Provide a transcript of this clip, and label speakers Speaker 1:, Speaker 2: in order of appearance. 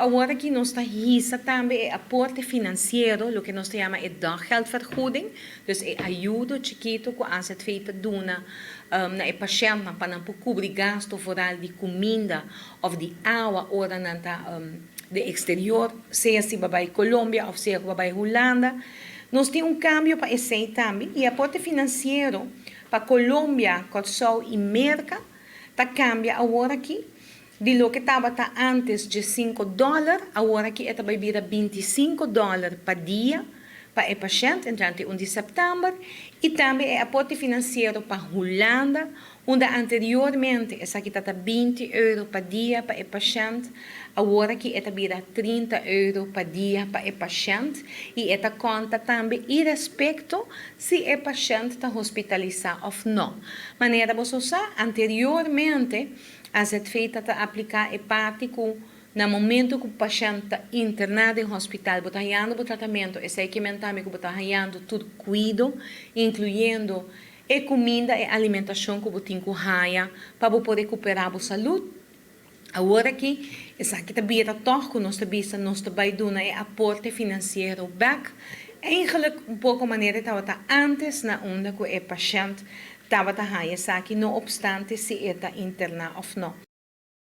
Speaker 1: Awor aki nos ta hisa tambe e aporte finansiero, loke nos ta yama e daggeldvergoeding, dus e ayudo chikitu ku AZV ta duna na e pashèntnan pa nan por kubri gastu vooral di kuminda òf di awa ora nan ta den eksterior, sea si bo a bai Colombia òf sea ku bo a bai Hulanda. Nos tin un kambio pa esei tambe i e aporte finansiero pa Colombia, Kòrsou i Merka ta kambia awor aki. Di loke tabata ántes 15 dòler, awor aki e ta bai bira 25 dòler pa dia pa e pashènt entrante 1 di sèptèmber i tambe e aporte finansiero pa Hulanda, unda anteriormente esaki tabata 20 euro pa dia pa e pashènt, awor aki e ta bira 30 euro pa dia pa e pashènt i e ta konta tambe irespekto si e pashènt ta hospitalisá òf nò. Manera boso sa, anteriormente AZV ta ta apliká e parti ku na momento ku pashènt ta interná den hospital bo ta hañando bo tratamentu, esei ke men tambe ku bo ta hañando tur kuido, inkluyendo e kuminda, e alimentashon ku bo tin ku haña pa bo por rekuperá bo salud. Awor aki esaki ta bira tòg ku nos ta bisa nos ta bai duna e aporte finansiero bèk, eigenlijk un poko manera e tabata ántes na unda ku e pashènt tabata haña esaki no opstante si e ta interná òf no.